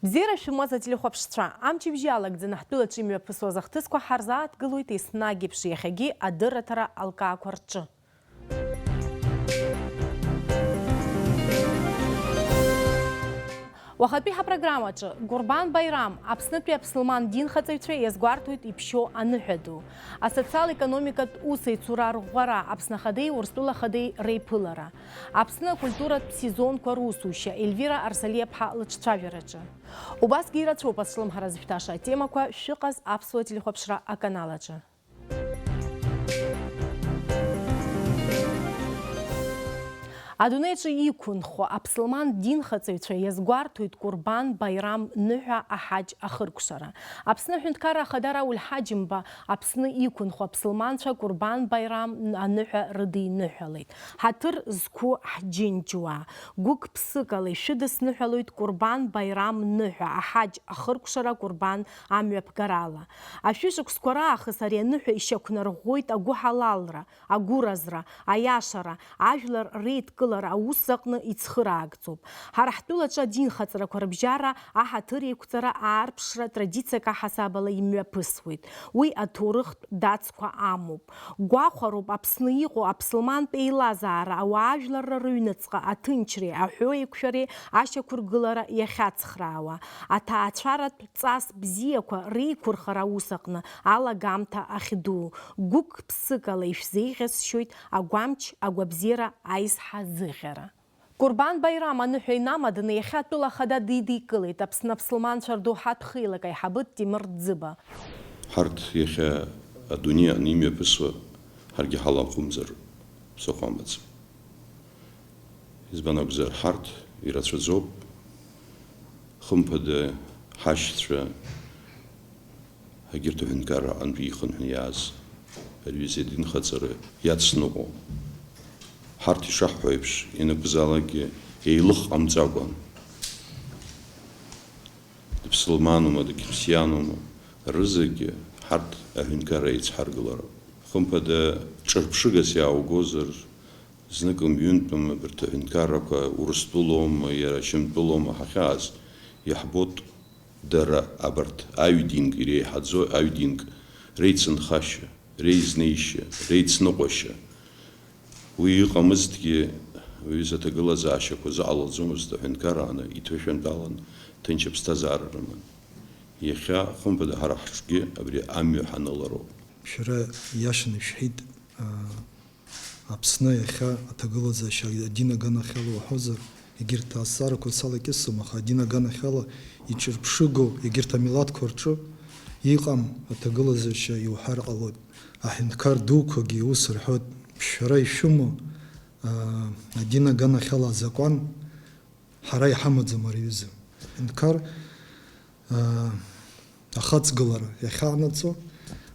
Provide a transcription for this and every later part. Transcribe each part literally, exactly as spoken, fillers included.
Бзиара шәымаз, ателехәаԥшцәа, амчыбжьы алагӡаны ҳтәылаҿы имҩаԥысуаз ахҭысқәа ҳарзааҭгылоит еснагь еиԥш иахьагьы адырраҭара алкаақәа рҿы. Уахатәи ҳапрограммаҿы Гурбан Баирам, Аԥснытәи аԥсылман динхаҵаҩцәа иазгәарҭоит иԥшьоу аныҳәа ду, асоциал-економикатә усеицура арӷәӷәара, Аԥсны Ахадеи Урыстәыла Ахадеи реиԥылара, Аԥсны акультуратә сезонқәа русушьа, Ельвира Арсалиаԥҳа лыҿцәажәараҿы. Убасгьы ирацәоуп азҿлымҳара зышәҭаша атемақәа шәыҟаз аԥсуа телехәаԥшра аканал аҿы. Адунеиаҿы иқәынхо аԥсылман динхаҵаҩцәа иазгәарҭоит Курбан Баирам ныҳәа аҳаџь ахыркәшара. Аԥсны Аҳәынҭқарра Ахада Рауль Ҳаџьымба Аԥсны иқәынхо аԥсылманцәа Курбан Баирам аныҳәа рыдиныҳәалеит. Ҳаҭыр зқәу ҳџьынџьуаа, гәык-ԥсыкала ишәыдысныҳәалоит Курбан Баирам ныҳәа аҳаџь ахыркәшара Курбан амҩаԥгарала. Ашәышықәсқәа раахыс ари аныҳәа ишьақәнарӷәӷәоит агәыҳалалра, агәыразра, аиашара, ажәлар реидкылара аус аҟны ицхыраагӡоуп. Ҳара ҳтәылаҿы адинхаҵарақәа рыбжьара аҳаҭыр еиқәҵара аарԥшра традициак аҳасабала имҩаԥысуеит. Уи аҭоурыхтә дацқәа амоуп. Гәахәароуп Аԥсны иҟоу аԥсылмантә еилазаара ауаажәларра рыҩныҵҟа аҭынчреи аҳәоеиқәшәареи ашьақәыргылара иахьацхраауа, аҭаацәаратә ҵас бзиақәа реиқәырхара аус аҟны алагамҭа ахьдуу. Гәык-ԥсыкала ишәзеиӷьасшьоит агәамч, агәабзиара, аизҳа зыӷьара. Курбан Баирам аныҳәа инамаданы иахьа атәыла ахада дидикылеит Аԥсны аԥсылманцәа рдоуҳатә хеилак аиҳабы Ҭемыр Ӡыба. Ҳарҭ иахьа адунеи аҟны имҩаԥысуа ҳаргьы ҳалахәымзар ԥсыхәа амаӡам. Избан акәзар, ҳарҭ ирацәаӡоуп, хымԥада, ҳашьцәа, егьырҭ аҳәынҭқарра аҟынтәи ихынҳәны иааз ари аҩыза адинхаҵара иацныҟәо. Ҳарҭ ишаҳҳәо еиԥш, ианакәызаалакгьы еилых ҟамҵакәан, дыԥсылманума, дықьырсианума, рызегьы ҳарҭ аҳәынҭқарра еицҳаргылароуп. Хымԥада, ҿырԥшыгас иааугозар, знык мҩынтәым абарҭ аҳәынҭқаррақәа Урыстәылоума, иара Шьамтәылоума ҳахьааз, иаҳбоит дара абарҭ аҩ-динк, иреиҳаӡоу аҩ-динк реицынхашьа, реизнеишьа, реицныҟәашьа. Уи ыҟамызҭгьы, уаҩыза аҭагылазаашьақәа зыҟалаӡомызт, аҳәынҭқарра ааны иҭышәынтәалан, ҭынч аԥсҭазаара рыман. Иахьа, хымԥада, ҳара ҳҿгьы абри амҩа ҳанылароуп. Шәара иашаны ишәҳәеит, аа, Аԥсны иахьа аҭагылазаашьа адин аганахьала уҳәозар, егьырҭ азҵаарақәа салакьысым, аха адин аганахьала иҿырԥшыгоу егьырҭ амилаҭқәа рҿы иҟам аҭагылазаашьа иуҳәар ҟалоит. Аҳәынҭқар дуқәагьы ус рҳәоит, шәара ишәымоу, аа, адин аганахьала азакәан ҳара иҳамаӡам ари аҩыза. Аҳәынҭқар, аа, ахаҵгылара иахьаанаҵо,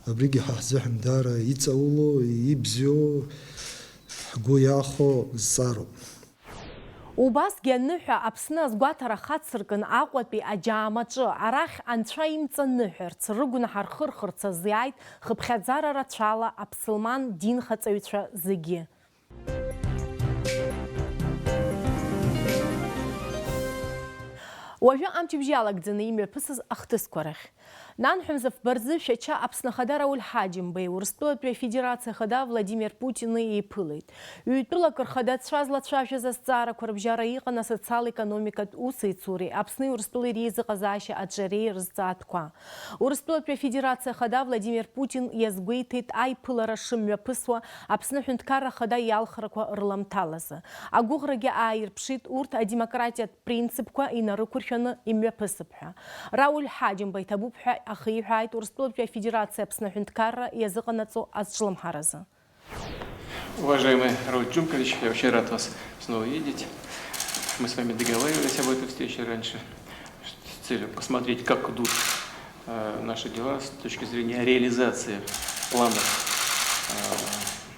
абригьы ҳа ҳзыҳәан даара иҵаулоу, ибзиоу, ҳгәы иахәо зҵаароуп. Убасгьы аныҳәа Аԥсны азгәаҭара хацыркын Аҟәатәи аџьаамаҿы, арахь анцәа имҵаныҳәарц, рыгәнаҳа рхырхырц азы иааит хыԥхьаӡара рацәала аԥсылман динхаҵаҩцәа зегьы. Уажәы амчыбжьы иалагӡаны имҩаԥысыз ахҭысқәа рахь. Нанҳәа мза фба рзы Шәача Аԥсны Ахада Рауль Ҳаџьымбеи Урыстәылатәи Афедерациа Ахада Владимир Путини еиԥылеит. Ҩ-тәылак рхадацәа злацәажәаз азҵаарақәа рыбжьара иҟан асоциал-економикатә усеицуреи Аԥсни Урыстәылеи реизыҟазаашьа аҿиареи рызҵаатәқәа. Урыстәылатәи Афедерациа Ахада Владимир Путин иазгәеиҭеит аиԥылара шымҩаԥысуа Аԥсны Аҳәынҭқарра Ахада иалхрақәа рыламҭалазы. Агәыӷрагьы ааирԥшит урҭ адемократиатә принципқәа инарықәыршәаны имҩаԥысып ҳәа. Рауль Ҳаџьымба иҭабуп ҳәа ахиҳәааит Урыстәылатәи Афедерациа Аԥсны Аҳәынҭқарра иазыҟанаҵо азҿлымҳаразы. Уважаемый Рауль Джумкович, я очень рад вас снова видеть. Мы с вами договаривались об этой встрече раньше с целью посмотреть, как идут, э, наши дела с точки зрения реализации планов,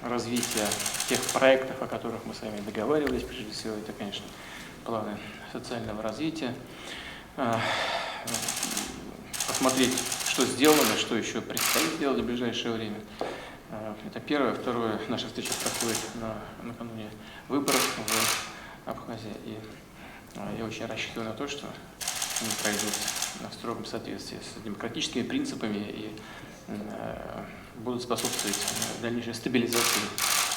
э, развития тех проектов, о которых мы с вами договаривались. Прежде всего, это, конечно, планы социального развития. Э, посмотреть, что сделано, что ещё предстоит сделать в ближайшее время. Э, это первое. Второе, наша встреча проходит на, накануне выборов в Абхазии. И, э, я очень рассчитываю на то, что пройдут в строгом соответствии с демократическими принципами и, э, будут способствовать, э, дальнейшей стабилизации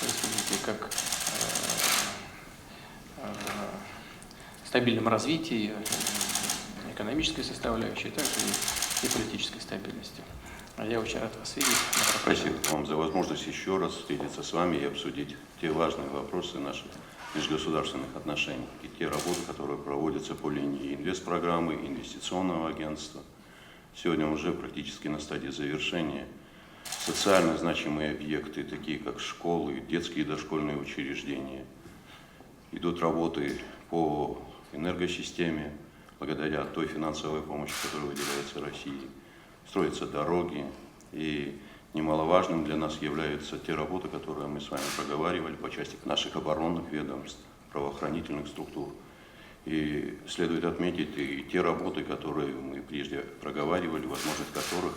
республики как, э, э, стабильном развитии, э, экономической составляющей, также и, и политической стабильности. Я очень рад вас видеть. Спасибо вам за возможность еще раз встретиться с вами и обсудить те важные вопросы наших межгосударственных отношений и те работы, которые проводятся по линии инвестпрограммы, инвестиционного агентства. Сегодня уже практически на стадии завершения социально значимые объекты, такие как школы, детские и дошкольные учреждения. Идут работы по энергосистеме, благодаря той финансовой помощи, которая выделяется России. Строятся дороги. И немаловажным для нас являются те работы, которые мы с вами проговаривали по части наших оборонных ведомств, правоохранительных структур. И следует отметить и те работы, которые мы прежде проговаривали, возможность которых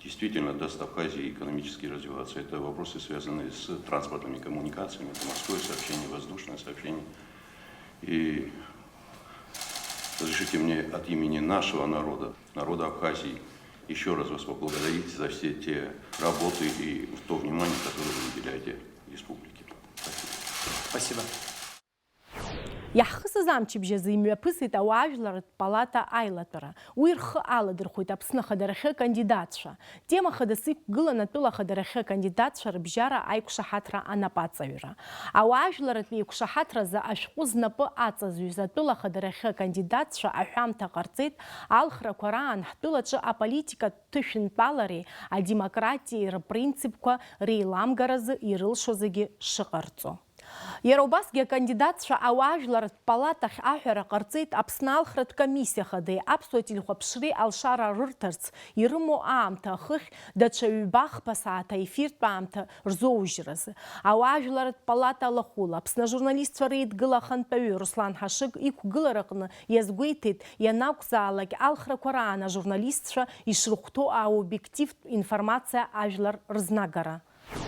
действительно даст Абхазии экономически развиваться. Это вопросы, связанные с транспортными коммуникациями, это морское сообщение, воздушное сообщение. И разрешите мне от имени нашего народа, народа Абхазии, еще раз вас поблагодарить за все те работы и то внимание, которое вы уделяете республике. Спасибо. Спасибо. Иаҳхысыз амчыбжь азы имҩаԥысит ауаажәларратә палата аилатәара. Уи рхы аладырхәит Аԥсны ахадарахьы акандидатцәа. Тема хадас иқәгылан атәыла ахадарахьы акандидатцәа рыбжьара аиқәшаҳаҭра анапаҵаҩра. Ауаажәларратә еиқәшаҳаҭразы ашәҟәы знапы аҵазҩыз атәыла ахадарахьы акандидатцәа аҳәамҭа ҟарҵеит, алхрақәа раан ҳтәылаҿы аполитикатә ҭышәынтәалареи адемократиеи рпринципқәа реиламгаразы ирылшо зегьы шыҟарҵо. Иара убасгьы акандидатцәа ауаажәларратә палатахь аҳәара ҟарҵеит Аԥсны алхратә комиссиа хадаи аԥсуа телехәаԥшреи алшара рырҭарц ирымоу аамҭа ахыхь даҽа ҩба-хԥа сааҭ аефиртә аамҭа рзоужьразы. Ауаажәларратә палата алахәыла Аԥсны ажурналистцәа реидгыла ахантәаҩы Руслан Ҳашыг иқәгылараҟны иазгәеиҭеит, ианакәзаалак алхрақәа раан ажурналистцәа ишрыхәҭоу аобиективтә информациа ажәлар рызнагара.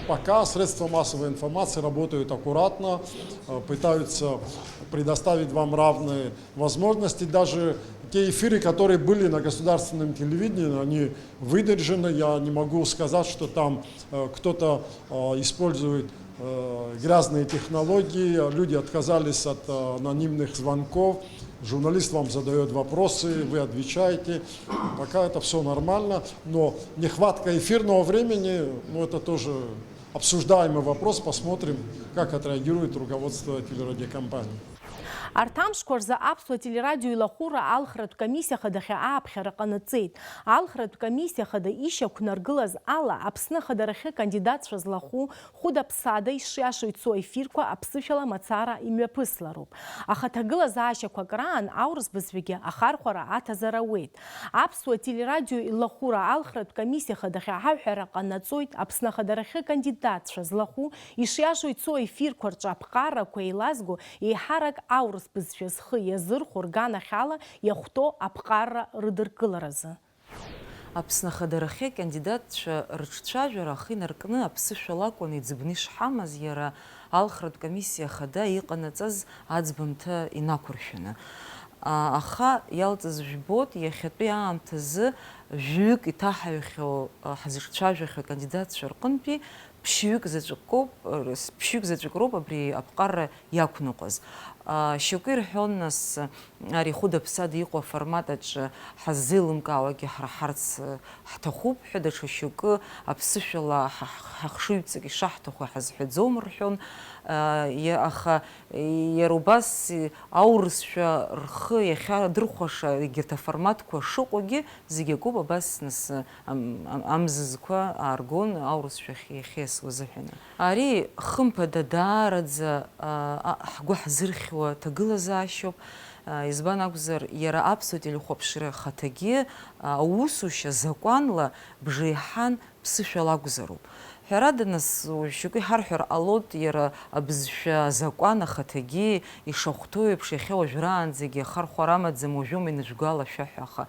Пока средства массовой информации работают аккуратно, э, пытаются предоставить вам равные возможности. Даже те эфиры, которые были на государственном телевидении, они выдержаны. Я не могу сказать, что там, э, кто-то, э, использует, э, грязные технологии. Люди отказались от, э, анонимных звонков. Журналист вам задаёт вопросы, вы отвечаете. Пока это всё нормально, но нехватка эфирного времени, ну, это тоже обсуждаемый вопрос. Посмотрим, как отреагирует руководство телерадиокомпании. Арҭ амшқәа рзы аԥсуа телерадио илахәыра алхратә комиссиа хадахьы ааԥхьара ҟанаҵеит. Алхратә комиссиа хада ишьақәнаргылаз ала, Аԥсны ахадарахьы акандидатцәа злахәу Хәыда-ԥсаада ишиашоу ицо аефирқәа аԥсышәала мацара имҩаԥыслароуп. Аха ҭагылазаашьақәак раан аурыс бызшәагьы ахархәара аҭазар ауеит. Аԥсуа телерадио илахәыра алхратә комиссиа хадахьы аҳәара ҟанаҵоит Аԥсны ахадарахьы акандидатцәа злахәу, ишиашоу ицо аефирқәа рҿы аԥҟарақәа еилазго, еиҳарак аурыс бызшәа зхы иазырхәо рганахьала иахәҭоу аԥҟарра рыдыркыларазы. Аԥсны ахадарахьы акандидатцәа рыҿцәажәара ахы инаркны аԥсышәала акәын иӡбны ишҳамаз иара алхратә комиссиа хада иҟанаҵаз аӡбамҭа инақәыршәаны. А, аха иалҵыз жәбоит, иахьатәи аамҭазы жәҩык иҭаҳаҩхьоу, а, ҳзыҿцәажәахьоу акандидатцәа рҟынтәи ԥшьҩык заҵәык роуп, р-, с-, ԥшьҩык заҵәык роуп абри аԥҟарра иақәныҟәаз. А, шьоукы ирҳәон, нас, ари хәыда-ԥсада иҟоу аформат аҿы ҳаззеилымкаауагьы ҳраҳарц, э, ҳҭахуп ҳәа, даҽа шьоукы аԥсышәала ҳа-, ҳа-, ҳахшыҩҵак ишаҳҭаху иҳазҳәаӡом рҳәон. А, иа-, аха иара убас, э, аурысшәа рхы иахьадырхәаша егьырҭ аформатқәа шыҟоугьы, зегь акоуп, абас нас, ам-, ам-, амзызқәа ааргон аурысшәахь иахьиасуаз азыҳәан. Ари, хымԥада, даараӡа, а, а, ҳгәы ҳзырхьуа ҭагылазаашьоуп. А, избан акәзар, иара аԥсуа телехәаԥшра ахаҭагьы, а, аусушьа закәанла бжеиҳан ԥсышәала акәзароуп. Ҳәарада, нас, уажәшьоукы иҳарҳәар ҟалоит, иара абызшәа азакәан ахаҭагьы ишахәҭоу еиԥш, иахьа уажәраанӡагьы ахархәара амаӡам, уажәоума инажәгәалашәа ҳәа, аха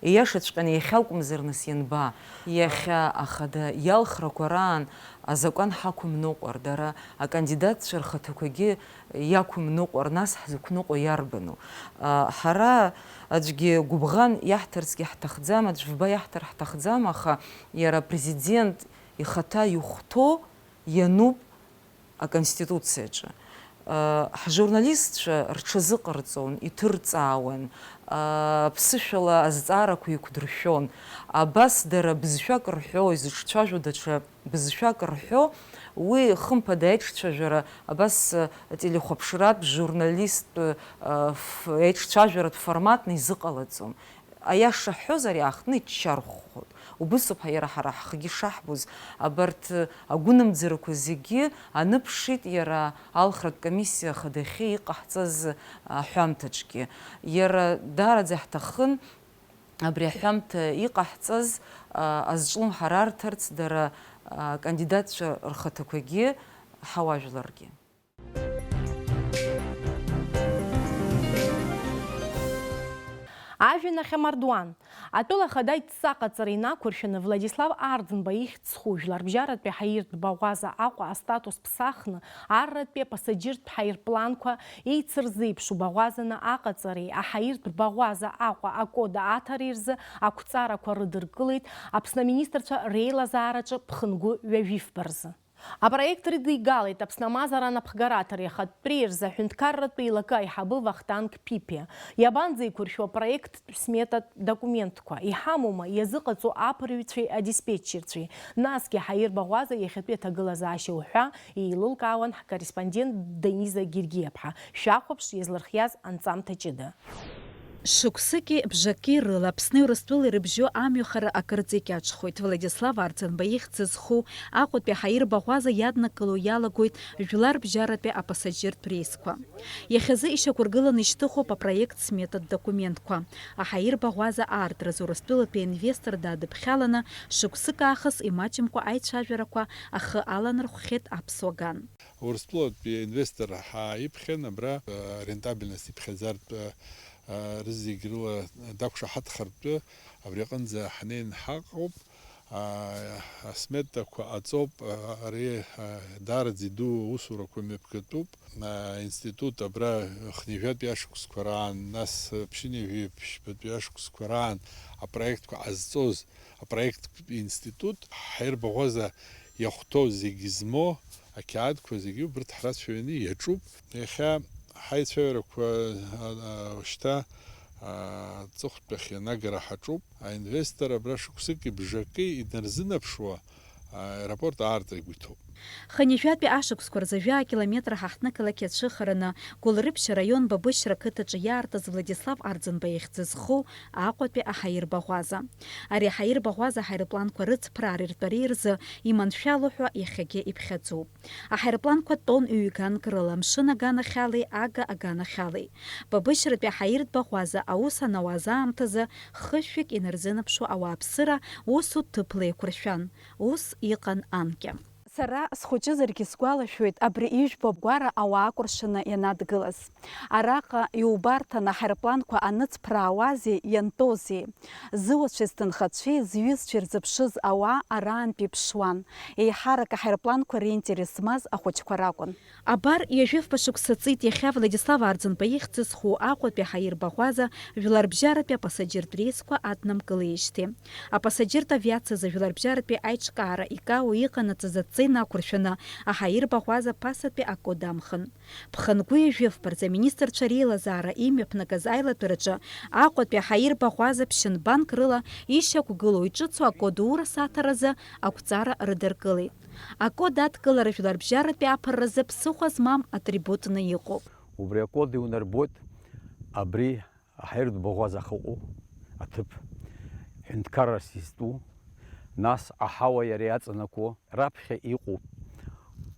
ииашаҵәҟьаны иахьа акәымзар, нас, ианба? Иахьа ахада иалхрақәа раан азакәан ҳақәымныҟәар, дара акандидатцәа рхаҭақәагьы иақәымныҟәар, нас ҳзықәныҟәо иарбану? А, ҳара аӡәгьы гәыбӷан иаҳҭарцгьы ҳҭахӡам, аӡә фба иаҳҭар ҳҭахӡам, аха иара апрезидент ихаҭа ихәҭоу иануп Аконституциаҿы. Ҳжурналистцәа рҽазыҟарҵон, иҭырҵаауан, ԥсышәала азҵаарақәа еиқәдыршәон. Абас дара бызшәак рҳәо, изыҿцәажәо даҽа бызшәак рҳәо, уи хымԥада аиҿцәажәара абас телехәаԥшратә, журналисттә, ф-, аиҿцәажәаратә форматны изыҟалаӡом. Аиаша ҳҳәозар, иаахтны иччархәхоит. Убысоуп ҳа-, иара ҳара ҳхгьы шаҳбоз. Абарҭ агәынамӡарақәа зегьы аныԥшит иара алхратә комиссиа ахадахьы иҟаҳҵаз аҳәамҭаҿгьы. Иара даараӡа ҳҭахын абри аҳәамҭа иҟаҳҵаз, а, азҿлымҳара арҭарц дара, а, акандидатцәа рхаҭақәагьы ҳауаажәларгьы. Ажәҩан ахь амардуан. Атәыла ахада идҵа аҟаҵара инақәыршәаны Владислав Арӡынба ихьӡ зху Жәларбжьаратәи аҳаиртә баӷәаза Аҟәа астатус ԥсахны, арратәи апассаџьыртә ҳаирпланқәа еицырзеиԥшу баӷәазаны аҟаҵареи аҳаиртә баӷәаза Аҟәа акод аҭареи рзы ақәҵарақәа рыдыркылеит Аԥсны аминистрцәа реилазаараҿы ԥхынгәы ҩажәифба рзы. Апроект рыдигалеит Аԥсны амазара анапхгараҭареи ахатәреи рзы аҳәынҭқарратә еилакы аиҳабы Вахтанг Ԥипиа. Иабанӡеиқәыршәо апроекттә сметатә документқәа? Иҳамоума иазыҟаҵоу аԥырҩцәеи адиспетчерцәеи? Насгьы ҳаирба ӷәаза иахьатәи аҭагылазаашьа уҳәа еилылкаауан ҳкорреспондент Даниза Гергиаԥҳа. Шәахәаԥш иазлырхиаз анҵамҭа ҷыда. Шықәсыки бжаки рыла Аԥсни Урыстәылеи рыбжьоу амҩахара акырӡа икьаҿхоит. Владислав Арӡынба ихьӡ зху Аҟәатәи аҳаирба ӷәаза иаднакыло иалагоит жәларбжьаратәи апассаџьыртә рейсқәа. Иахьазы ишьақәыргыланы ишьҭыхуп апроект сметатә документқәа. Аҳаирба ӷәаза аартраз Урыстәылатәи аинвестор дадыԥхьаланы, шықәсык аахыс имаҷымкәа аицәажәарақәа ахы аланархәхьеит аԥсуа ган. Урыстәылатәи аинвестор ҳааиԥхьан абра, э, арентабельность иԥхьаӡартә, э, рызегь рыла дақәшаҳаҭхартәы абри аҟынӡа ҳнеин ҳаҟоуп. А, асметақәа ҟаҵоуп, а, ари, а, даараӡа иду аусурақәа мҩаԥгатәуп. А, аинститут абра хынҩажәатәи ашықәсқәа раан, нас ԥшьынҩажәи ԥшьбатәи ашықәсқәа раан апроектқәа ҟазҵоз апроекттә институт ҳаирба ӷәаза иахәҭоу зегь змоу ақьаадқәа зегьы убырҭ ҳрацәаҩаны иаҿуп. Иахьа ҳаицәажәарақәа, а, а, шьҭа, а, аҵыхәтәахь ианагара ҳаҿуп. Аинвестор абра шықәсыки бжаки инарзынаԥшуа аеропорт аартра игәы иҭоуп. Хынҩажәатәи ашықәсқәа рзы жәаа километр ҳаҳҭнықалақь иацәыхараны, Гәылрыԥшь араион Бабышьра ақыҭаҿы иаартыз Владислав Арӡынба ихьӡ зху Аҟәатәи аҳаирба ӷәаза. Ари аҳаирба ӷәаза аҳаирпланқәа рыцԥраареи ртәареи рзы иманшәалоу ҳәа иахьагьы иԥхьаӡоуп. Аҳаирпланқәа тонн ҩганк рыла амшын аганахьалеи ага аганахьалеи. Бабышьратәи аҳаиртә баӷәаза аус анауаз аамҭазы хышәҩык инарзынаԥшуа ауааԥсыра усу ҭыԥла еиқәыршәан. Ус иҟан анкьа. Сара схәыҷызаргьы сгәалашәоит абри ижәбо агәара ауаа акәыршаны ианадгылаз. Араҟа иубарҭан аҳаирпланқәа аныҵԥраауазеи иантәозеи. Зыуацәеи зҭынхацәеи, зҩызцәеи рзыԥшыз ауаа араантәи ԥшуан. Еиҳарак аҳаирпланқәа ринтерес змаз ахәыҷқәа ракәын. Абар, ҩажәи фба шықәса ҵит иахьа Владислав Арӡынба ихьӡ зху Аҟәатәи аҳаирба ӷәаза жәларбжьаратәи апассаџьыртә реисқәа аднамкылеижьҭеи. Апассаџьыртә авиациазы жәларбжьаратәи аиҿкаара икаау иҟанаҵаз адҵа инақәыршәаны, аҳаирба ӷәаза ԥасатәи акод амхын. Ԥхынгәы ҩажәи фба рзы аминистрцәа реилазаара имҩаԥнагаз аилатәараҿы Аҟәатәи аҳаирба ӷәаза ԥшьынбанк рыла ишьақәгылоу иҿыцу акод ура саҭаразы ақәҵара рыдыркылеит. Акод адкылара жәларбжьаратәи аԥырразы ԥсыхәа змам атрибутны иҟоуп. Убри акод иунарбоит абри аҳаиртә баӷәаза ахьыҟоу аҭыԥ, ҳәынҭқаррас изтәу, нас аҳауа иара иаҵанакуа, раԥхьа иҟоуп,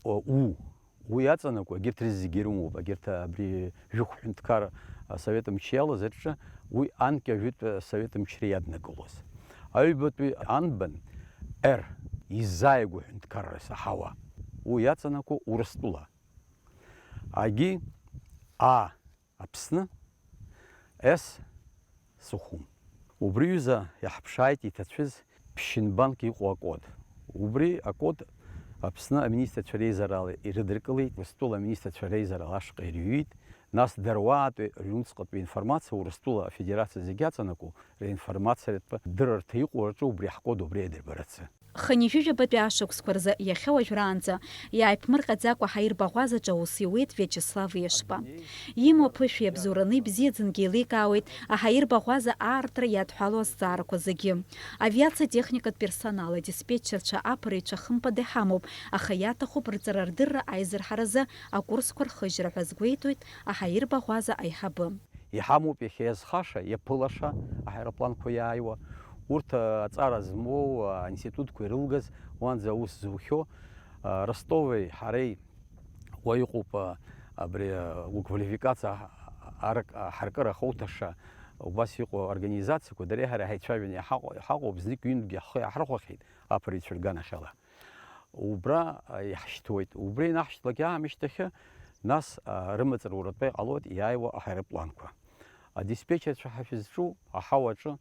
о, у, уи иаҵанакуа, егьырҭ рызегьы ирымоуп, егьырҭ абри жәохә ҳәынҭқар асовет мчы иалаз рҿы, уи анкьа жәытә асовет мчра иаднакылоз. Аҩбатәи анбан, Р, иззааигәоу ҳәынҭқаррас аҳауа. Уи иаҵанакуа Урыстәыла. Аги, А, Аԥсны, С, Сухум. Убри ҩыза иаҳԥшааит иҭацәыз ԥшьынбанк иҟоу акод. Убри акод Аԥсны аминистрцәа реизарала ирыдыркылеит, Урыстәыла аминистрцәа реизарала ашҟа ирҩит, нас даруаатәи рыҩнуҵҟатәи информациа Урыстәыла Афедерациа зегьы аҵанакуа ринформациатә дырырҭа иҟоу рҿы убри ҳкод убри аидырбарацы. Хынҩажәижәабатәи ашықәсқәа рзы иахьа уажәраанӡа иааиԥмырҟьаӡакәа аҳаирбаӷәазаҿ аус иуеит Виачеслав Ешба. Имоу аԥышәеи абзоураны ибзиаӡангьы еиликаауеит аҳаирбаӷәаза аартра иадҳәалоу азҵаарақәа зегьы. Авиациа техникатә персонал, адиспетчерцәа, аԥырҩцәа хымԥада иҳамоуп, аха иаҭахуп рҵара-рдырра аизырҳаразы акурсқәа рхыжьра ҳәа азгәеиҭоит аҳаирбаӷәаза аиҳабы. Иҳамоуп иахьа иазхаша, иаԥылаша аҳаирпланқәа иааиуа. Урҭ, а, аҵара змоу, а, аинститутқәа ирылгаз, уанӡа аус зухьоу, а, Ростови ҳареи уа иҟоуп, а, абри, а, уквалификациа ҳ-, арк-, а, ҳаркыра ахоуҭаша, убас иҟоу организациақәа, дареи ҳареи ҳаицәажәаны иҳаҟоу, иҳаҟоуп, знык-ҩынтәгьы ҳхы иаҳрыхәахьеит аԥырҩцәа рганахьала. Убра, а, иаҳшьҭуеит. Убра инаҳшьҭлак аамышьҭахьы, нас, а, рымаҵ руратәа иҟалоит иааиуа аҳаирпланқәа. Адиспетчерцәа ҳәа шәызҿу аҳауаҿы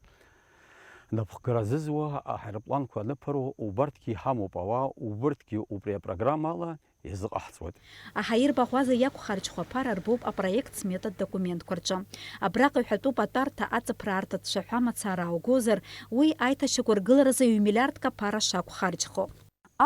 напхгара зызуа аҳаирпланқәа аныԥыруа, убарҭгьы иҳамоуп ауаа, убырҭгьы убри апрограммала иазыҟаҳҵоит. Аҳаирбаӷәаза иақәхарџьхо аԥара рбоуп апроект сметатә документқәа рҿы. Абраҟа иҳәатәуп атәарҭа аҵыԥраартә ацәаҳәа мацара ааугозар, уи аиҭашьақәыргыларазы ҩ-миллиардк аԥара шақәхарџьхо.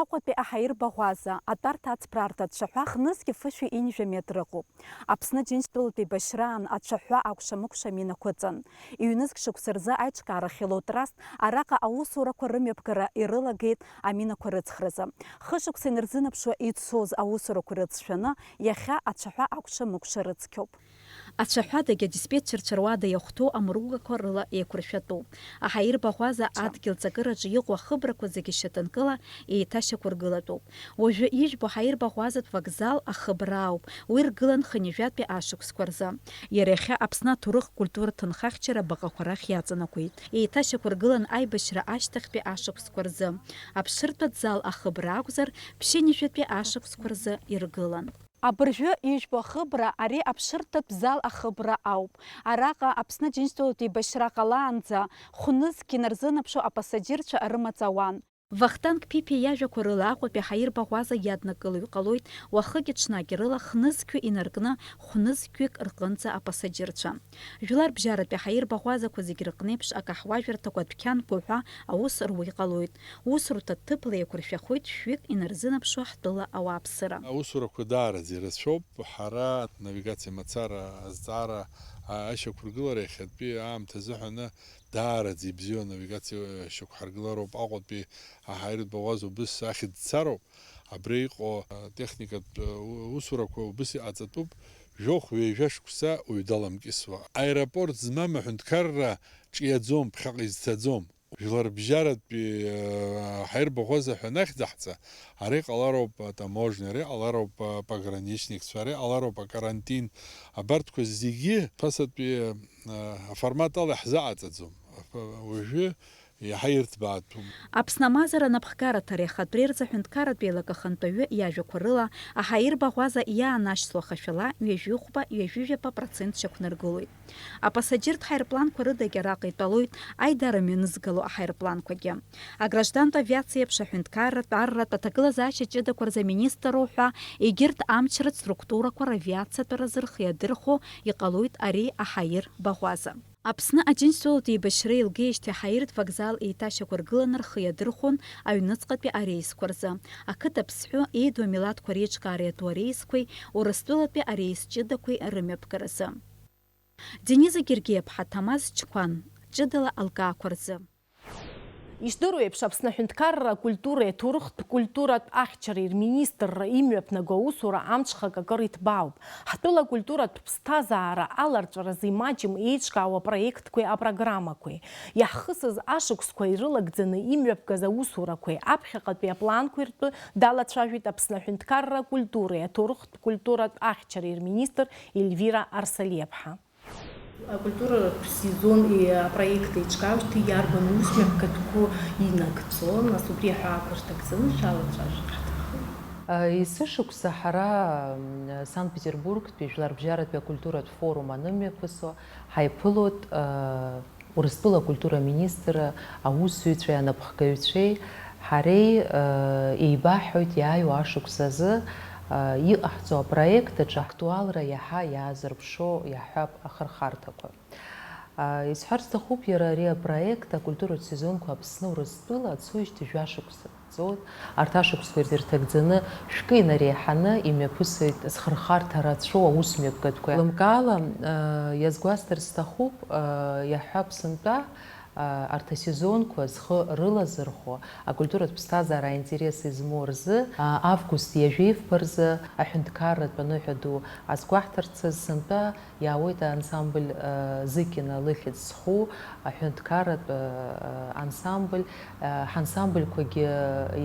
Аҟәатәи аҳаирбаӷәаза, атәарҭа ацыԥраартә ацәаҳәа хнызқьи фышәи ҩажәа метр ыҟоуп. Аԥсны Џьынџьтәылатә еибашьраан ацәаҳәа акәша-мыкәша аминақәа ыҵан. Ҩнызқь шықәса рзы аиҿкаарахь илоу траст араҟа аусурақәа рымҩаԥгара ирылагеит аминақәа рыҵхразы. Хышықәса инарзынаԥшуа ицоз аусурақәа ирыцәшәаны, иахьа ацәаҳәа акәша-мыкәша рыцқьоуп. Ацәаҳәадагь адиспетчерцәа руада иахәҭоу амругақәа рыла еиқәыршәатәуп. Аҳаирбаӷәаза адгьыл ҵакыраҿы иҟоу ахыбрақәа зегьы шьаҭанкыла еиҭашьақәыргылатәуп. Уажәы ижәбо аҳаирбаӷәазатә вокзал ахыбра ауп. Уи ргылан хынҩажәатәи ашықәсқәа рзы. Иара иахьа Аԥсны аҭоурых-культуратә ҭынхахьчара абаҟақәа рахь иаҵанакуеит. Еиҭашьақәыргылан аибашьра ашьҭахьтәи ашықәсқәа рзы. Аԥшыртәатә зал ахыбра акәзар, ԥшьынҩажәатәи ашықәсқәа рзы иргылан. Абыржәы ижәбо ахыбра ари аԥшырҭатә зал ахыбра ауп. Араҟа Аԥсны Џьынџьтәылатә еибашьра ҟалаанӡа хә-нызқь инарзынаԥшуа апассаџьырцәа рымаҵ ауан. Вахтанг Ԥиԥиа иажәақәа рыла, Аҟәатәи аҳаирбаӷәаза иаднакылаҩ ҟалоит уахыки-ҽнаки рыла хә-нызқьҩык инаркны хә-нызқьҩык рҟынӡа апассаџьырцәа. Жәларбжьаратәи аҳаирбаӷәазақәа зегь рыҟнеиԥш акаҳуажәырҭақәа адәқьанқәа уҳәа аус руа иҟалоит. Усурҭа ҭыԥла еиқәыршәахоит шәҩык инарзынаԥшуа ҳтәыла ауааԥсыра. Аусурақәа даараӡа ирацәоуп. Ҳара навигациа мацара азҵаара, а, ашьақәыргылара иахьатәи аамҭазы ҳәаны даараӡа ибзиоу анавигациа шьақәҳаргылароуп. Аҟәатәи аҳаиртә баӷәаза убыс ахьӡ цароуп. Абра иҟоу, а, техникатә, а, у-, усурақәа убыс иҟаҵатәуп. Жәохә-ҩажәа шықәса уаҩ даламкьысуа. Аеропорт змам аҳәынҭқарра ҿиаӡом, ԥхьаҟа изцаӡом. Жәларбжьаратәи, э, ҳаирбаӷәаза ҳәа анахьӡаҳҵа, ари ҟалароуп атаможня, ари ҟалароуп апограничникцәа, ари ҟалароуп акарантин. Абарҭқәа зегьы ԥасатәи, э, аформат ала иаҳзыҟаҵаӡом. Уажәы иаҳа ирҭбаатәуп. Аԥсны амазара анапхгараҭара иахатәи рзы аҳәынҭқарратә еилак ахантәаҩы иажәақәа рыла, аҳаирбаӷәаза иаанашьҭуа ахашәала ҩажәихәба, ҩажәижәаба процент шьақәнаргылоит. Апассаџьыртә ҳаирпланқәа рыдагь араҟа итәалоит аидара мҩанызгало аҳаирпланқәагьы. Аграждантә авиациа еиԥш аҳәынҭқарратә, арратә, аҭагылазаашьа ҷыдақәа рзы аминистрроуҳәа, егьырҭ амчратә структурақәа равиациатәразы рхы иадырхәо иҟалоит ари аҳаир баӷәаза. Аԥсны Аџьынџьтәылатә еибашьра еилгеижьҭеи аҳаиртә вокзал еиҭашьақәыргыланы рхы иадырхәон аҩныҵҟатәи ареисқәа рзы, ақыҭа ԥсҳәы, еидоу амилаҭқәа реиҿкаара иаҭәу ареисқәеи Урыстәылатәи ареис ҷыдақәеи рымҩаԥгаразы. Дениза Гергиаԥҳа, Ҭамаз Чқәан, ҷыдала алкаақәа рзы. Ишдыру еиԥш, Аԥсны аҳәынҭқарра акультуреи аҭоурыхтә культуратә ахьчареи рминистрра имҩаԥнаго аусура амҽхак акыр иҭбаауп. Ҳтәыла акультуратә ԥсҭазаара аларҵәаразы имаҷым еиҿкаау апроектқәеи апрограммақәеи, иаҳхысыз ашықәсқәа ирылагӡаны имҩаԥгаз аусурақәеи аԥхьаҟатәи апланқәеи ртәы далацәажәеит Аԥсны аҳәынҭқарра акультуреи аҭоурыхтә культуратә ахьчареи рминистр Ельвира Арсалиаԥҳа. Акультуратә сезон апроект еиҿкаауеижьҭеи иарбан усмҩаԥгатәқәоу инагӡо, нас убри аҳәаақәа рҭагӡаны шәалацәажәар ҳҭахын. Есышықәса ҳара, м, Санкт-Петербургтәи Жәларбжьаратәи акультуратә форум анымҩаԥысуа, ҳаиԥылоит, а, Урыстәыла акультура министрра аусзуҩцәеи анапхгаҩцәеи ҳареи, а, еибаҳҳәоит иааиуа ашықәс азы, а, иҟаҳҵо апроект аҿы актуалра иаҳа иаазырԥшуа, иаҳҳәап, ахырхарҭақәа. А, исҳәар сҭахуп, иара ари апроект акультуратә сезонқәа Аԥсны Урыстәыла ацоижьҭеи жәашықәса ҵуеит. Арҭ ашықәсқәа ирҭагӡаны шәкы инареиҳаны имҩаԥысуеит зхырхарҭа рацәоу аусмҩаԥгатәқәа. Лымкаала, а, иазгәасҭар сҭахуп, а, иаҳҳәап, сынтәа, а, арҭ асезонқәа зхы рылазырхәо, акультуратә ԥсҭазаара аинтерес измоу рзы, а, август ҩажәеи фба рзы аҳәынҭқарратә аныҳәа ду азгәаҳҭарц азы сынтәа иаауеит аансамбль, а, Зыкина лыхьӡ зху аҳәынҭқарратә, а, ансамбль, а, ҳансамбльқәагьы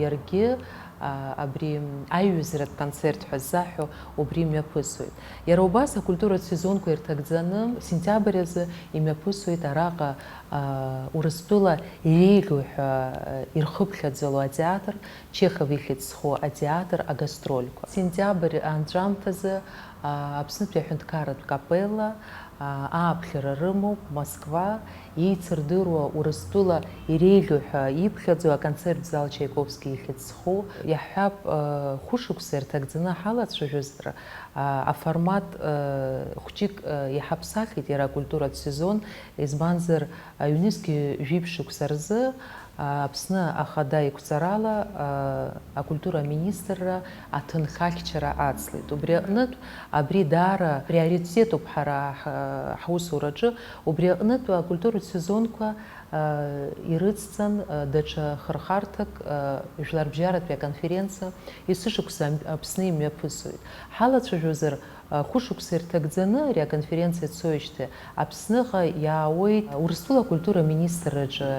иаргьы, а, абри аиҩызратә концерт ҳәа ззаҳәо убри мҩаԥысуеит. Иара убас акультуратә сезонқәа ирҭагӡаны сентиабр азы имҩаԥысуеит араҟа, а, Урыстәыла иреиӷьу ҳәа, а, ирхыԥхьаӡало атеатр, Чехов ихьӡ зху атеатр агастрольқәа. Сентиабр анҵәамҭазы, а, Аԥснытәи аҳәынҭқарратә капелла, а, ааԥхьара рымоуп Москва, еицырдыруа Урыстәыла иреиӷьу ҳәа иԥхьаӡо аконцерттә зал Чайковски ихьӡ зху. Иаҳҳәап, а, хәышықәса ирҭагӡаны ҳалацәажәозар, а, аформат, а, хәҷык, а, иҳаԥсахит иара акультуратә сезон, избанзар, аҩнызқьи жәиԥшь шықәса рзы, Аԥсны ахада иқәҵарала, а, акультура аминистрра аҭынхахьчара ацлеит. Убри аҟнытә, абри даара приоритетуп ҳара ҳ-, ҳусураҿы. Убри аҟнытә акультуратә сезонқәа, а, ирыцҵан, а, даҽа хырхарҭак, а, жәларбжьаратәи аконференциа есышықәса Аԥсны имҩаԥысуеит. Ҳалацәажәозар, Хәышықәса ирҭагӡаны ари аконференциа цоижьҭеи Аԥсныҟа иаауеит Урыстәыла акультура аминистрраҿы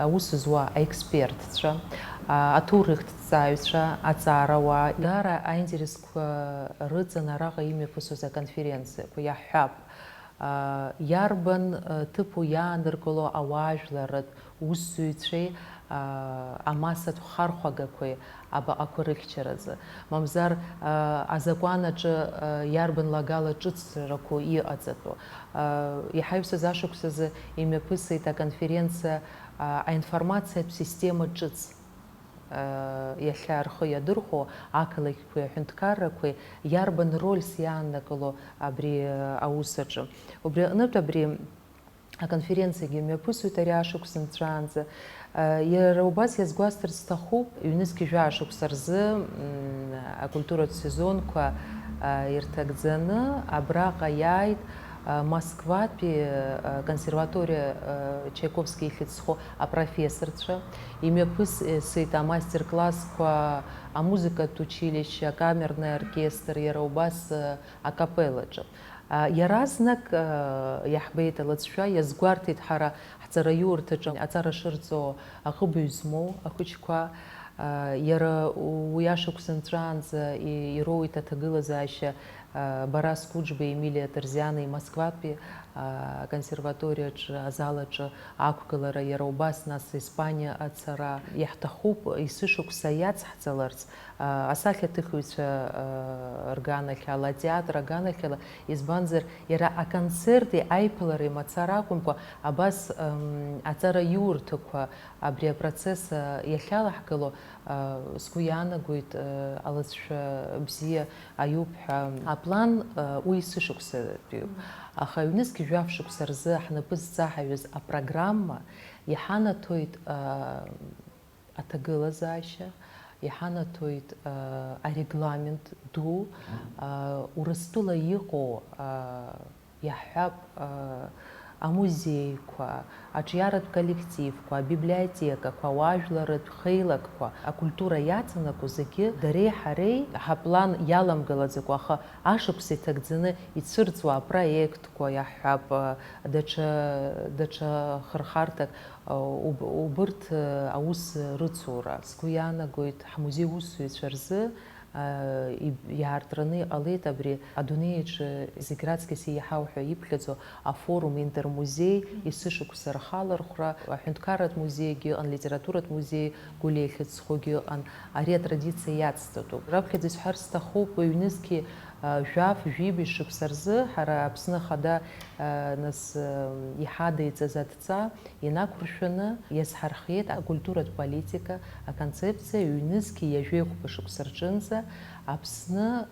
аус зуа аекспертцәа, аҭоурыхҭҵааҩцәа, аҵарауаа. Даара аинтересқәа рыҵан араҟа имҩаԥысуаз аконференциақәа, иаҳҳәап, иарбан ҭыԥу иааныркыло ауаажәларратә усзуҩцәеи, аа, амассатә хархәагақәеи абаҟақәа рыхьчаразы, мамзар, аа, азакәан аҿы, аа, иарбан лагала ҿыцрақәоу иҟаҵатәу. Аа, иҳаҩсыз ашықәсазы имҩаԥысит аконференциа, аа, аинформациатә система ҿыц, аа, иахьа рхы иадырхәо ақалақьқәеи аҳәынҭқаррақәеи иарбан рольс иааннакыло абри, аа, аус аҿы. Убри аҟнытә абри Аконференциагьы мҩаԥысуеит ари ашықәс нҵәаанӡа. Иара убас иазгәасҭарц сҭахуп, ҩнызқь жәаа шықәса рзы, м, акультуратә сезонқәа, а, ирҭагӡаны абраҟа иааит, а, Москватәи, а, консерваториа, а, Чайковски ихьӡ зху апрофессорцәа, имҩаԥысит амастер-классқәа амузыкатә училишьче, акамерный оркестр, иара убас, а, акапеллаҿы. А, иаразнак, а, иаҳбеит алыҵшәа, иазгәарҭеит ҳара ҳҵараиурҭаҿы аҵара шырҵо аҟыбаҩ змоу ахәыҷқәа. А, иара уи ашықәс нҵәаанӡа и-, ироуит аҭагылазаашьа, а, Барас Кәыџба, Емилиа Ҭырзиани Москватәи, а, аконсерваториаҿы, азал аҿы ақәгылара, иара убас нас Испаниа ацара. Иаҳҭахуп есышықәса иацҳҵаларц, асахьаҭыхҩцәа рганахьала, атеатр аганахьала, избанзар, иара аконцерти аиԥылареи мацара акәымкәа, абас, м, аҵараиурҭақәа абри апроцесс иахьалаҳгало, сгәы иаанагоит, алыҵшәа бзиа аиуп ҳәа. Аплан уи есышықәсатәиуп, аха ҩнызқь жәаф шықәса рзы ҳнапы зҵаҳаҩыз апрограмма иҳанаҭоит, аҭагылазаашьа, иҳанаҭоит, а, арегламент ду, а, Урыстәыла иҟоу, а, иаҳҳәап, а, амузеиқәа, аҿиаратә коллективқәа, абиблиотекақәа, ауаажәларратә хеилакқәа, акультура иаҵанакуа зегьы дареи ҳареи ҳаплан иаламгалаӡакәа, аха ашықәс иҭагӡаны ицәырҵуа апроектқәа, иаҳҳәап, а, даҽа, даҽа хырхарҭак, Уб-, убырҭ, э, аус рыцура. Сгәы иаанагоит, ҳмузеи усзуҩцәа рзы, Иаартраны иҟалеит абри адунеи аҿы зегь раҵкыс еиҳау ҳәа иԥхьаӡо афорум интермузеи, есышықәса рхалархәра, аҳәынҭқарратә музеигьы ыҟан, литературатә музеи Гәлиа ихьыӡ зхугьы ыҟан. Ари атрадициа иацҵатәуп. Раԥхьаӡа исҳәар сҭахуп, ҩнызқьи жәаф, жәибжь шықәса рзы ҳара Аԥсны Ахада, нас, иҳадеиҵаз адҵа инақәыршәаны иазҳархиеит акультуратә политика аконцепциа, ҩнызқьи ҩажәи хәба шықәса рҿынӡа Аԥсны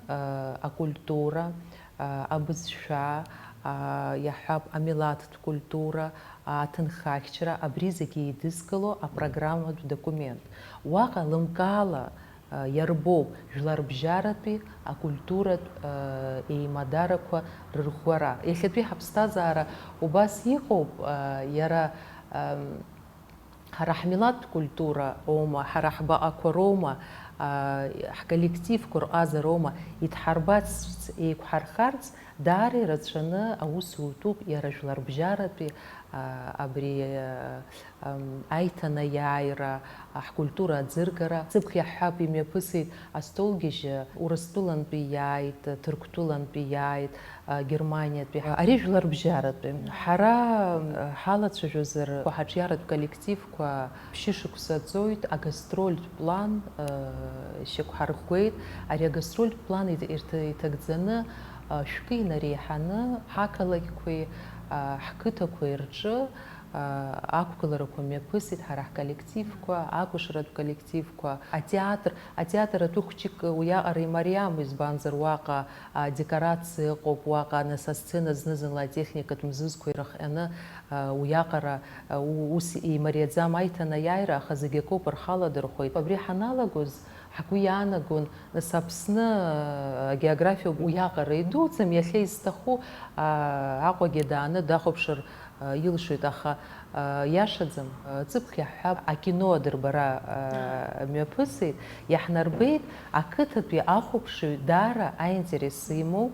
акультура, абызшәа, иаҳҳәап, амилаҭтә культура, аҭынхахьчара, абри зегьы еидызкыло апрограмматә документ. Уаҟа лымкаала иарбоуп жәларбжьаратәи акультуратә еимадарақәа рырӷәӷәара. Иахьатәи ҳаԥсҭазаара убас иҟоуп, иара ҳара ҳмилаҭтә культура оума, ҳара ҳбаҟақәа роума, ҳколлективқәа рҟазароума идҳарбацырц, еиқәҳархарц даара ирацәаны аус утәуп иара жәларбжьаратәи, абри аиҭанаиааира, ҳкультура аӡыргара. Ҵыԥх иаҳҳәап, имҩаԥысит астолгьежьы, Урыстәылантәи иааит, Ҭырқәтәылантәи иааит, Германиатәи. Ари жәларбжьаратәи. Ҳара ҳалацәажәозар, ҳаҿиаратә коллективқәа ԥшьышықәса ҵоит, агастрольтә план шьақәҳарӷәӷәеит. Ари агастрольтә план иҭ-, ирҭ-, иҭагӡаны, шәкы инареиҳаны ҳақалақьқәеи ҳқыҭақәеи рҿы ақәгыларақәа мҩаԥысит ҳара ҳколлективқәа, акәашаратә коллективқәа, атеатр, атеатр атәы хәҷык уиаҟара имариам, избанзар уаҟа адекорациа ыҟоуп, уаҟа нас асцена зны-зынла атехникатә мзызқәа ирыхҟьаны, уиаҟара, у-, ус имариаӡам аиҭанаиааира, аха зегь акоуп, рхы аладырхәеит. Абри ҳаналагоз, ҳгәы иаанагон, нас Аԥсны агеографиа уиаҟара идуӡӡам, иахьа изҭаху Аҟәагьы дааны дахәаԥшыр илшоит, аха иашаӡам. Ҵыԥх иаҳҳәап, акино адырбара мҩаԥысит, иаҳнарбеит, ақыҭатәи ахәаԥшыҩ даара аинтерес имоуп,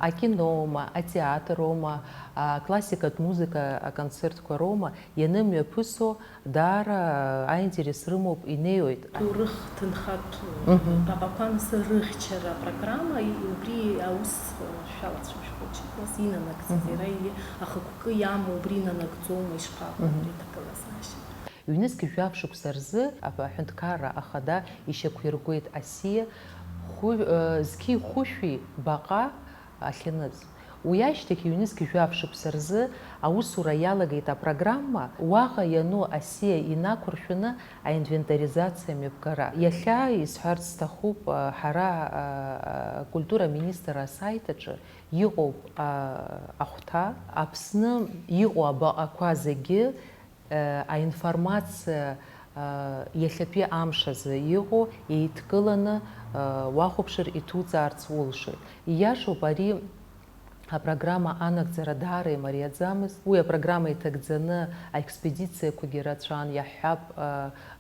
акиноума, атеатроума, аклассикатә музыка аконцертқәа роума, ианымҩаԥысо, даара аинтерес рымоуп, инеиуеит. Ҭоурых ҭынхатә Мгм. баҟақәа, нас рыхьчара апрограмма, и-, убри аус шәалацәажәо хәыҷык, нас инанагӡаз, Мгм. иара и-, ахықәкы иамоу убри инанагӡома, ишԥаҟоу Мгм. абри аҭагылазаашьа? Ҩнызқь жәаф шықәса рзы аҳәынҭқарра ахада ишьақәиргәеит асиа хәы-, э, зқьи хәышәи баҟа ахьыныз. Уи ашьҭахь ҩнызқь жәаф шықәса рзы аусура иалагеит апрограмма, уаҟа иану асиа инақәыршәаны аинвентаризациа мҩаԥгара. Иахьа, исҳәарц сҭахуп, ҳара, акультура аминистр асайт аҿы иҟоуп ахәҭа, Аԥсны иҟоу абаҟақәа зегьы аинформациа иахьатәи амш азы иҟоу еидкыланы уахәаԥшыр иҭуҵаарц улшоит. Ииашоуп, ари апрограмма анагӡара даара имариаӡамызт. Уи апрограмма иҭагӡаны аекспедициақәагьы рацәан, иаҳҳәап,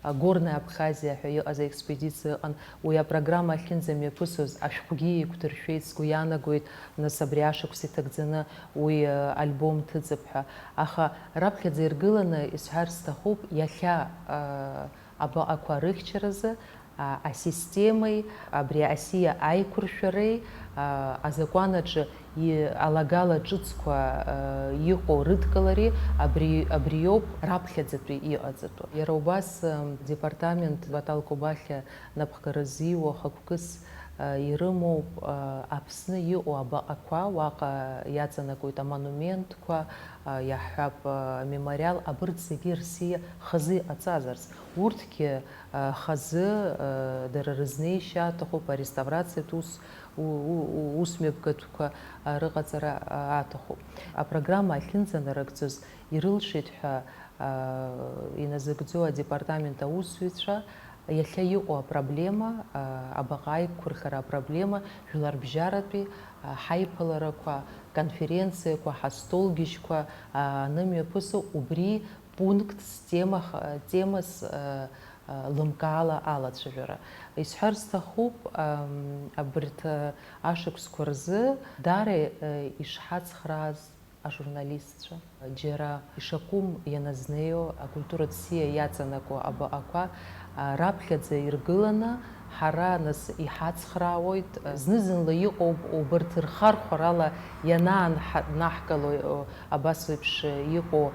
Горная Абхазиа ҳәа иҟаз аекспедициа ыҟан. Уи апрограмма ахьынӡамҩаԥысуаз ашәҟәгьы еиқәдыршәеит, сгәы иаанагоит, нас абри ашықәс иҭагӡаны уи, э, альбом ҭыҵып ҳәа. Аха раԥхьаӡа иргыланы исҳәар сҭахуп, иахьа, э, абаҟақәа рыхьчаразы, а, асистемеи, абри асиа аиқәыршәареи, а, азакәан аҿы и-, алагала ҿыцқәа, э, иҟоу рыдкылареи абри, абриоуп раԥхьаӡатәи иҟаҵатәу. Иара убас, э, департамент Батал Кобахьиа напхгара ззиуа хықәкыс, а, ирымоуп, а, Аԥсны иҟоу абаҟақәа, уаҟа иаҵанакуеит амонументқәа, а, иаҳҳәап, а, амемориал, абырҭ зегьы рсиа хазы иҟаҵазарц. Урҭгьы, а, хазы, а, дара рызнеишьа аҭахуп, ареставрациатә ус, у-, у-, у-, усмҩаԥгатәқәа, а, рыҟаҵара, а, аҭахуп. Апрограмма ахьынӡанарыгӡоз ирылшеит ҳәа, а, иназыгӡо адепартамент аусзуҩцәа, иахьа иҟоу апроблема, а, абаҟа аиқәырхара апроблема, жәларбжьаратәи, а, ҳаиԥыларақәа, конференциақәа, ҳастолгьежьқәа, а, анымҩаԥысо, убри пунктс, темах-, темас, а, а, лымкаала алацәажәара. Исҳәар сҭахуп, ам, абарҭ, а, ашықәсқәа рзы даара, а, ишҳацхрааз ажурналистцәа, џьара ишакәым ианазнеио, акультуратә сиа иаҵанакуа абаҟақәа, а, раԥхьаӡа иргыланы, Ҳара, нас, иҳацхраауеит, зны-зынла иҟоуп убарҭ рхархәарала ианаанҳ-, наҳгало, абас еиԥш иҟоу,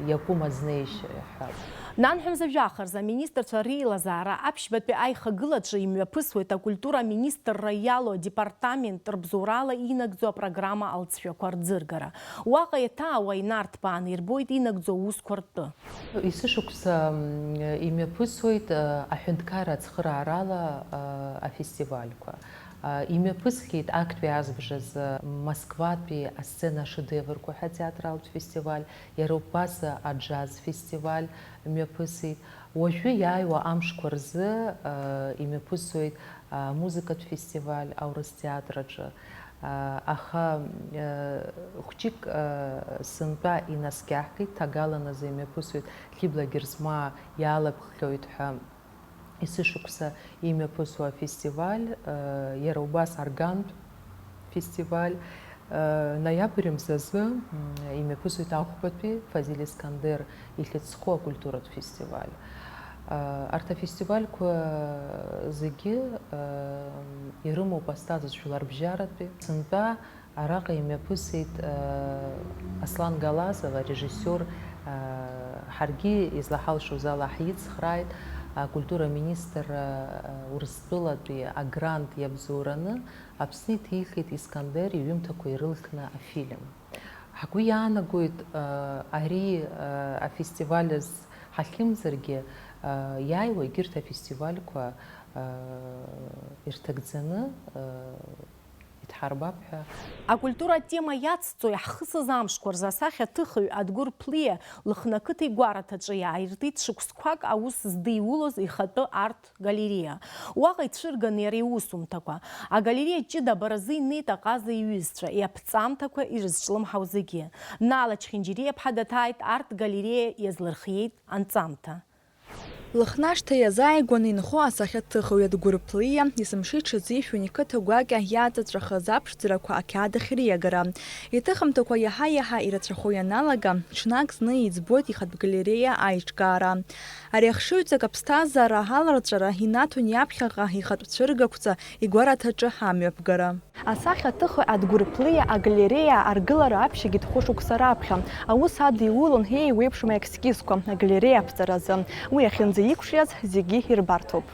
иакәым азнеишь ҳәа. Нанҳәа мза жәаха рзы аминистрцәа реилазаара аԥшьбатәи аихагылаҿы имҩаԥысуеит акультура аминистрра иалоу адепартамент рыбзоурала инагӡоу апрограмма алҵшәақәа рӡыргара. Уаҟа иаҭаауа инарҭбааны ирбоит инагӡоу аусқәа ртәы. Есышықәса, м, имҩаԥысуеит, э, аҳәынҭқарра ацхыраарала, э, афестивальқәа. Э, имҩаԥысхьеит актәи азбжазы Москватәи асцена ашедеврқәа ҳәа атеатралтә фестиваль, иара убас аџьаз фестиваль мҩаԥысит. Уажәы иааиуа амшқәа рзы, э, имҩаԥысуеит, э, амузыкатә фестиваль аурыс театр аҿы. Аха, э, хәҷык, э, сынтәа инаскьаҳгеит, ҭагалан азы имҩаԥысуеит, Хьыбла Герзмаа иаалыԥххьоит ҳәа есышықәса имҩаԥысуа афестиваль, э, иара убас аргантә фестиваль, э, ноиабр мзазы, м, имҩаԥысуеит ахәбатәи Фазиль Искандер ихьыӡ зху акультуратә фестиваль. Арҭ афестивальқәа зегьы ирымоуп азҵаазаҵә жәларбжьаратәи. Сынтәа араҟа имҩаԥысит Аслан Галазов, арежиссиор, ҳаргьы излаҳалшоз ала ҳицхрааит, акультура аминистрра Урыстәылатәи агрант иабзоураны Аԥсны иҭихит Искандер иҩымҭақәа ирылхны афильм. Ҳгәы иаанагоит, ари афестиваль азы ҳахьымӡаргьы, иааиуа егьырҭ афестивальқәа ирҭагӡаны иҭҳарбап ҳәа. Акультура атема иацҵо иаҳхысыз амшқәа рзы асахьаҭыхҩы Адгәыр Ԥлиа Лыхны ақыҭа игәараҭаҿы иааиртит шықәсқәак аус здиулоз ихатәы арт галериа. Уаҟа ицәырган иара иусумҭақәа. Агалериа ҷыда абаразы инеит аҟаза иҩызцәа, иаԥҵамҭақәа ирызҿлымҳау зегьы. Нала Чхинџьириаԥҳа даҭааит арт галериа иазлырхиеит анҵамҭа. Лыхнашҭа иазааигәаны инхо асахьаҭыхҩы Адгәыр Ԥлиа, есымша иҽазишәон иқыҭа гәакьа иаҵаҵәахыз аԥшӡарақәа ақьаад ахь риагара. Иҭыхымҭақәа иаҳа-иаҳа ирацәахо ианалага, ҽнак зны иӡбоит ихатә галериа аиҿкаара. Ари ахшыҩҵак аԥсҭазаара аларҵәара инаҭон иаԥхьаҟа ихатә цәыргақәҵа игәараҭаҿы амҩаԥгара. Асахьаҭыхҩы Адгәыр Ԥлиа агалериа аргылара аԥшьагьы хәышықәса раԥхьа аус адиулон еиуеиԥшым аескизқәа агалериа аԥҵаразы. Уи ахьынӡаиқәҿиаз зегьы ирбарҭоуп.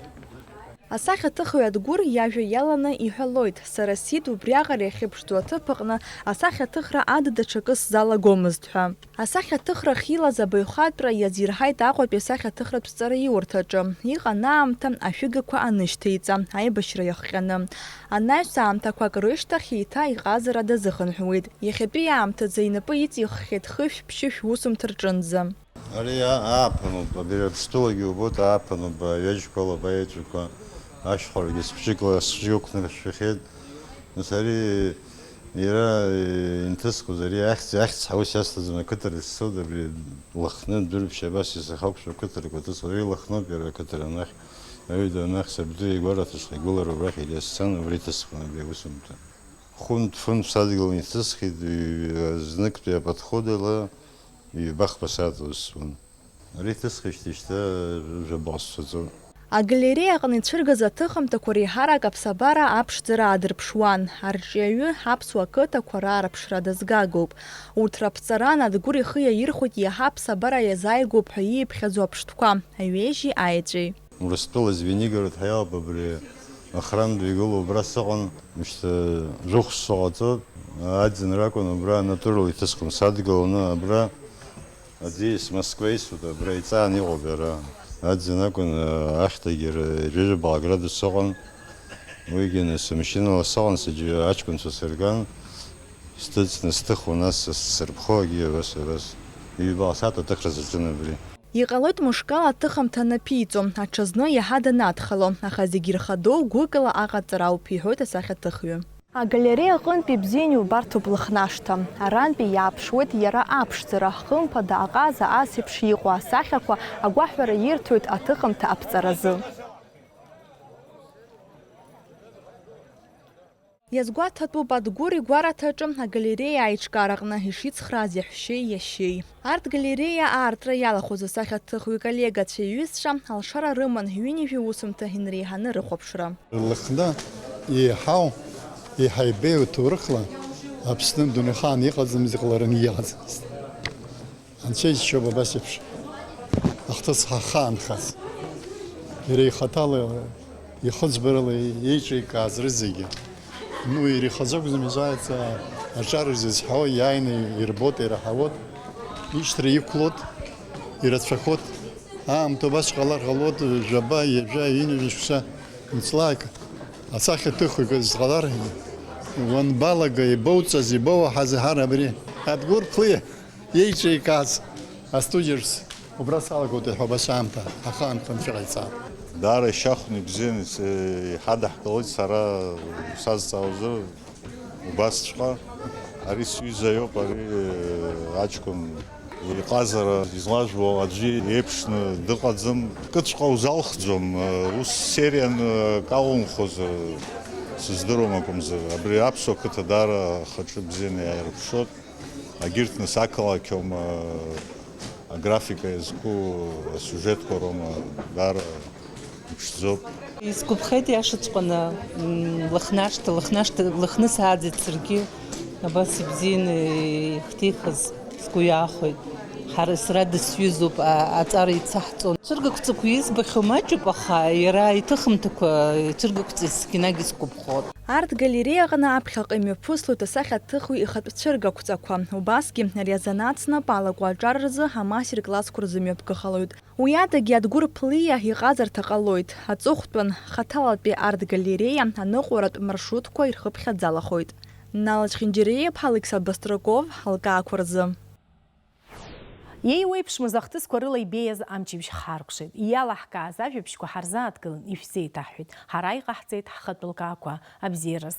Асахьаҭыхҩы Адгәыр иажәа иаланы иҳәалоит, сара сиҭ убриаҟара иахьыԥшӡоу аҭыԥ аҟны асахьаҭыхра ада даҽакы сзалагомызт ҳәа. Асахьаҭыхра ахьилаз абаҩхатәра иазирҳаит Аҟәатәи асахьаҭыхратә ҵараиурҭаҿы. Иҟан аамҭа ашәыгақәа анышьҭеиҵа, аибашьра иахҟьаны. Анаҩс аамҭақәак рышьҭахь еиҭа иҟазара дазыхынҳәуеит. Иахьатәи аамҭазы инапы иҵиххьеит хышә-ԥшьышә усумҭа рҿынӡа. Ари а-, ааԥынуп, абри Аԥсҭылагьы убоит, ааԥынуп, аҩежьқәа, алаба еҵәақәа, ашьхәарагьы схәыҷыкла схәыҷы ықәнаршәахьеит. Нас ари иара, э, инҭысхуаз, ари ахьӡ, ахьӡ ҳәа ус иасҭаӡом, ақыҭарахь сцоит, абри Лыхны, Дәрыԥшь, абас исахақәшәо ақыҭарақәа ҭысхуеит, ари Лыхноуп иара ақыҭара анахь, аҩада анахь сабду игәараҭаҿ ҳаигәылара убрахь ириасцан, убра иҭысхуан абри аусумҭа. Хәынтә-фынтә садгьыл иҭысхит, ҩ-, зныктәи аподходала ҩбахԥа сааҭ усуан. Ари ҭысхижьҭеи шьҭа жәаба сцаӡом. Агалереиа аҟны ицәыргаз аҭыхымҭақәа реиҳарак аԥсабара аԥшӡара аадырԥшуан. Арҿиаҩы аԥсуа қыҭақәа раарԥшра дазгагоуп. Урҭ раԥҵаран Адгәыр ихы иаирхәеит иаҳа аԥсабара иазааигәоуп ҳәа ииԥхьаӡо аԥштәқәа, аҩежьи аеҵәеи. Урыстәыла Звенигород ҳәа иалоуп абри, охрантә игылоу убра сыҟан, мышьҭа жәохә сыҟаҵоуп, аӡынра акәын, убра натурала иҭысхын, садгыланы абра аӡиас Москва исуеит, абра иҵаан иҟоуп иара. Аӡын акәын, ахьҭагьы ҩажәа градус сыҟан, уигьы нас машьынала сыҟан, сыџьа аҷкәынцәа сырган, сҭыҵны сҭыхуан, нас сырԥхогьы абас, абас. Ҩба сааҭ аҭыхра саҿын абри. Иҟалоит мышкала аҭыхымҭа анаԥиҵо, аҽазны иаҳа данадхало, аха зегьы ирхадоу гәыкала аҟаҵара ауп, иҳәоит асахьаҭыхҩы. Агалереиа аҟынтәи ибзианы иубарҭоуп Лыхнашҭа. Арантәи иааԥшуеит иара аԥшӡара, хымԥада аҟаза ас еиԥш иҟоу асахьақәа агәаҳәара ирҭоит аҭыхымҭа аԥҵаразы. Иазгәаҭатәуп Адгәыр игәараҭаҿы агалереиа аиҿкаараҟны ишицхрааз иаҳәшьеи иашьеи. Арт-галереиа аартра иалахәыз асахьаҭыхҩы коллегацәа иҩызцәа алшара рыман ҩынҩажәи усумҭа инреиҳаны рыхәаԥшра. Лыхны еиҳау, еиҳа ибеиоу ҭоурыхла Аԥсны дунеихаан иҟаӡамыз иҟалараны иҟаӡамызт. Анцәа иџьшьоуп абас еиԥш ахҭыс ҳахаанхаз. Иара ихаҭала, ихыӡбарала еиҿикааз рызегьы. Ну, иара ихазы акәӡам изааица аҿар зызҳауа, иааины ирбот, ираҳауот, ишьҭра иқәлот, ирацәахот. Аамҭа убасҵәҟьа ҟалар ҟалот, жәаба, ҩажәа, ҩынҩажәа шықәса мцлаак асахьаҭыхҩы зҟалар, уанбалага, ибоуҵаз, ибоуаҳаз ҳар абри Адгәыр Ԥлиа иеиҿикааз астудиаҿ убра салагоит ҳәа убас аамҭа ахаанхамшәа ҟаиҵааит. Даара ишьахәны ибзиан, ис-, иҳадаҳкылоит сара сазҵаауазы убасҵәҟьа. Ари сҩыза иоуп, ари, э, аҷкәын иҟазара излажәуа аӡәы иеиԥшны дыҟаӡам. Кыцәҟьа узалхӡом, э, ус сериан, э, акы алумхозар, сыздыруам акәымзар. Абри аԥсуа қыҭа даара ахаҿы бзианы иааирԥшуеит. Агьырҭ нас ақалақь аума, аграфика иазку асиужетқәа роума, даара иԥшӡоуп. Исгәаԥхеит иашаҵәҟьаны, м, Лыхнашҭа, Лыхнашҭа, Лыхны сааӡеит саргьы, абас ибзианы ихҭихыз сгәы иаахәеит. Ҳара, сара дысҩызоуп, а-, аҵара ицаҳҵон. Цәыргақәҵақәа избахьоу маҷуп, аха иара иҭыхымҭақәа цәыргақәҵа есқьынагь исгәаԥхоит. Арт-галереиаҟны аԥхьаҟа имҩаԥыслоит асахьаҭыхҩы ихатә цәыргақәҵақәа. Убасгьы ари азанааҭ знапы алаку аҿар рзы амастер-классқәа рзы мҩаԥгахалоит. Уи адагьы Адгәыр Ԥлиа иҟазарҭа ҟалоит. Аҵыхәтәан, хаҭалатәи арт-галереиа аныҟәаратә маршрутқәа ирхыԥхьаӡалахоит. Нала Чхинџьариа-иԥҳа, Алықьса Бастраков, алкаақәа рзы. Иеиуеиԥшмыз ахҭысқәа рыла ибеиаз амчыбжь ҳхаркәшеит. Иалаҳкааз ажәабжьқәа ҳарзааҭгылан, ишәзеиҭаҳҳәеит. Ҳара иҟаҳҵеит ҳхатә лкаақәа. Абзиараз!